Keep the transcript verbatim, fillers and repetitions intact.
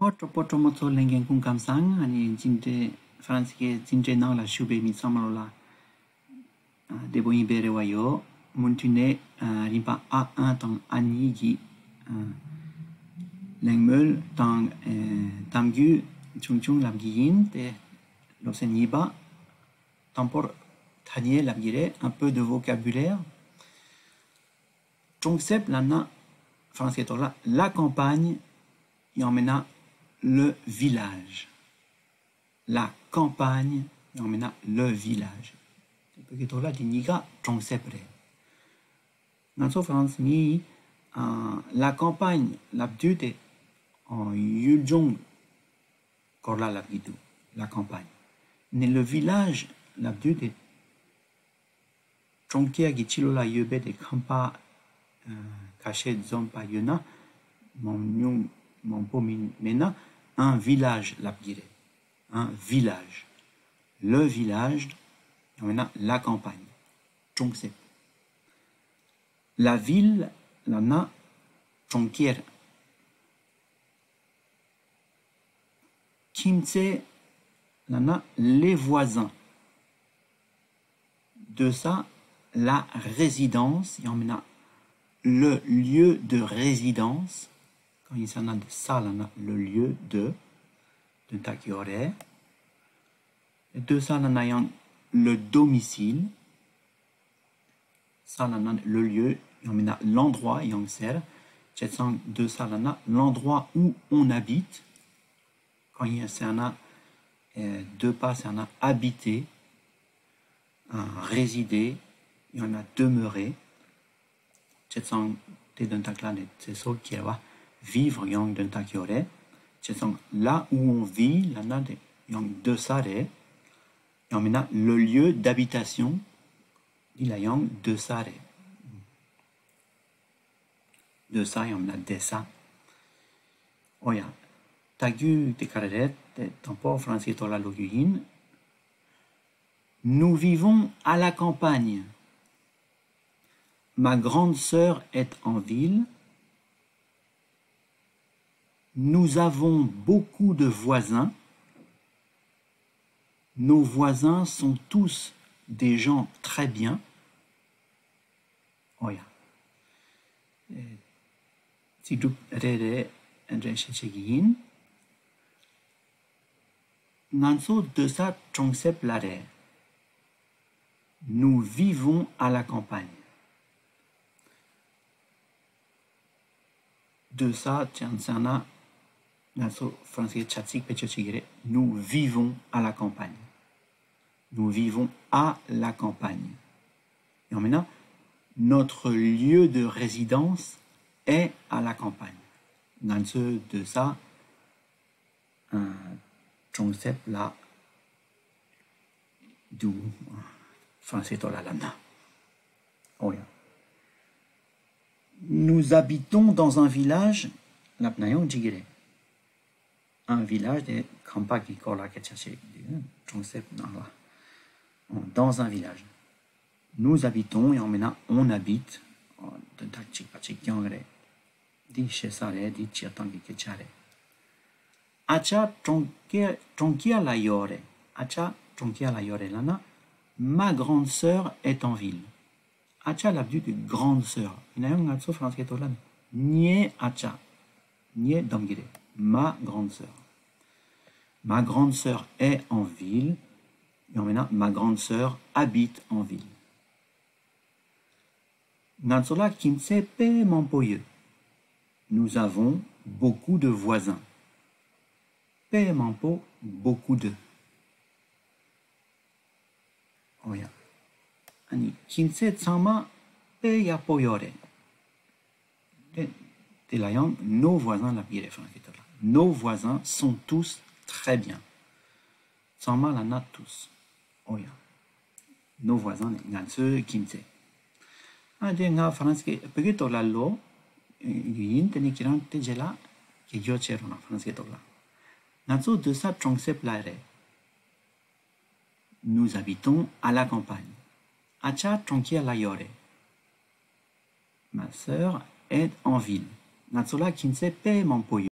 ཨོ། གྲོགས་པོ་གྲོགས་མོ་ཚོ་ལྷན་རྒྱས་སྐུ་ཁམས་བཟང་། ཨ་ནི་འཛིན་གྲྭའི་ཧྥ་རན་སི་སྐད་འཛིན་གྲྭའི་ནང་ལ་ཞུགས་པའི་མི་ཚང་མ་ལོ་ལ་ཨ་བདེ་པོ་ཡིན་པའི་རེ་བ་ཡོད། མུ་མཐུད་ནས་ཨ་རིམ་པ་ཨ་ཨ་དང་ཨ་གཉིས་ཀྱི་ཨ་གླེང་མོལ་དང་ཨ་གཏམ་རྒྱུད་ཆུང་ཆུང་ལབ་ཀྱི་ཡིན་ཏེ། སློབ་ཚན་གཉིས་པ། དང་པོར་ཐ་སྙད་ལབ་ཀྱི་རེད། Un peu de vocabulaire. གྲོང་གསེབ་ལབ་ན་ཧྥ་རན་སིའི་ཐོག་ལ་la campagne ཡང་མིན་ན་le village. La campagne ཡང་མིན་ན་le village. བོད་ཀྱི་ཐོག་ལ་དེ་གཉིས་ཀ་གྲོང་གསེབ་རེད། ང་ཚོ་ཧྥ་རན་སི་མིས་ཨ་la campagne ལབ་དུས་དེ་ཨ་ཡུལ་ལྗོངས་སྐོར་ལ་ལབ་ཀྱི་འདུག la campagne. ནི་le village ལབ་དུས་དེ་གྲོང་ཁྱེར་གྱི་ཕྱི་ལོགས་ལ་ཡོད་པའི་དེ་ཁང་པ་ཨ་ཁ་ཤས་འཛོམས་པ་ཡོད་ན། མང་ཉུང་མང་པོ་མིན་མེད་ན་un village ལབ་ཀྱི་རེད། Un village. Le village ཡང་མིན་ན་la campagne. གྲོང་གསེབ། La ville ལབ་ན་གྲོང་ཁྱེར། ཁྱིམ་མཚེས་ལབ་ན་les voisins. འདུག་ས། La résidence ཡང་མིན་ན་le lieu de résidence. གང་ཡིན་ཟེར་ན་འདུག་ས་ལབ་ན་le lieu de དོན་དག་ཡོད་རེད། འདུག་ས་ལབ་ན་ཡང་le domicile. ས་ལབ་ན་le lieu ཡང་མིན་ན་l'endroit ཡང་ཟེར། བྱས་ཙང་འདུག་ས་ལབ་ན་l'endroit où on habite. གང་ཡིན་ཟེར་ན་ཨེ་འདུག་པ་ཟེར་ན་habiter ཨ་résider ཡང་ན་demeurer. བྱས་ཙང་དེ་དོན་དག་ལ་ནི་ཚེ་སྲོག་སྐྱེལ་བ། Vivre ཡང་དོན་དག་ཡོད་རེད། བྱས་ཙང་là où on vit ལབ་ན་དེ་ཡང་སྡོད་ས་རེད། ཡང་མིན་ན་le lieu d'habitation འདི་ལ་ཡང་སྡོད་ས་རེད། སྡོད་ས་ཡང་མིན་ན་བསྡད་ས། ཨོ་ཡ། ད་རྒྱུ་དེ་ག་རེ་རེད་དེ་དང་པོ་ཧྥ་རན་སིའི་ཐོག་ལ་ཀློག་རྒྱུ་ཡིན། Nous vivons à la campagne. Ma grande sœur est en ville. Nous avons beaucoup de voisins. Nos voisins sont tous des gens très bien. ཨོ་ཡ། ཚིག་གྲུབ་རེ་རེ་འགྲེལ་བཤད་བྱེད་ཀྱི་ཡིན། ང་ཚོ་སྡོད་ས་གྲོང་གསེབ་ལ་རེད། Nous vivons à la campagne. སྡོད་ས་ཅང་ཟེར་ན་ང་ཚོ་ཧྥ་རན་སིའི་བྱ་ཚིག་བེད་སྤྱོད་བྱེད་ཀྱི་རེད། Nous vivons à la campagne. Nous vivons à la campagne. ཡང་མིན་ན། Notre lieu de résidence est à la campagne. ང་ཚོའི་སྡོད་ས་ཨ་གྲོང་གསེབ་ལ་འདུག་ཧྥ་རན་སིའི་ཐོག་ལ་ལབ་ན། ཨོ་ཡ། Nous habitons dans un village. ལབ་ན་ཡང་འགྲིག་གི་རེད། Un village དེ་ཁང་པ་གི་སྐོར་ལ་སྐད་ཆ་བཤད་ཀྱི་འདུག་གྲོང་གསེབ་ནང་ལ། Dans un village. Nous habitons ཡང་མིན་ན་on habite. དོན་དག་གཅིག་པ་གཅིག་རྐྱང་རེད། འདི་བཤད་ས་རེད། འདི་བྱེད་སྟངས་ཀྱི་སྐད་ཆ་རེད། ཨ་ཅག་གྲོང་ཁྱེར་གྲོང་ཁྱེར་ལ་ཡོད་རེད། ཨ་ཅག་གྲོང་ཁྱེར་ལ་ཡོད་རེད་ལབ་ན། Ma grande sœur est en ville. ཨ་ཅག་ལབ་དུས་ཀྱི་grande sœur ཡིན་ན་ཡང་ང་ཚོ་ཧྥ་རན་སིའི་ཐོག་ལ་ངའི་ཨ་ཅག་ངའི་གདམ་གྱི་རེད། Ma grande sœur. Ma grande sœur est en ville. ཡང་མིན་ན། Ma grande sœur habite en ville. ང་ཚོ་ལ་ཁྱིམ་མཚེས་དཔེ་མང་པོ་ཡོད། Nous avons beaucoup de voisins. དཔེ་མང་པོ། Beaucoup de. ཨོ་ཡ། ཨ་ནི་ཁྱིམ་མཚེས་ཚང་མ་དཔེ་ཡག་པོ་ཡོད་རེད། དེ་དེ་ལ་ཡང་nos voisins ལབ་ཀྱི་རེད་ཧྥ་རན་སིའི་ཐོག་ལ། Nos voisins sont tous très bien. ཚང་མ་ལབ་ན་tous. ཨོ་ཡ། Nos voisins ནི་ང་ཚོའི་ཁྱིམ་མཚེས། ཨ་དེ་ང་ཧྥ་རན་སིའི་བོད་ཀྱི་ཐོག་ལ་ཀློག་ཡིན། དེ་ནི་ཁྱེད་རང་དེ་རྗེས་ལ་དགེ་སྦྱོར་བྱེད་རོགས་གནང་ཧྥ་རན་སིའི་ཐོག་ལ། ང་ཚོ་སྡོད་ས་གྲོང་གསེབ་ལ་རེད། Nous habitons à la campagne. ཨ་ཅག་གྲོང་ཁྱེར་ལ་ཡོད་རེད། Ma sœur est en ville. ང་ཚོ་ལ་ཁྱིམ་མཚེས་དཔེ་མང་པོ་ཡོད།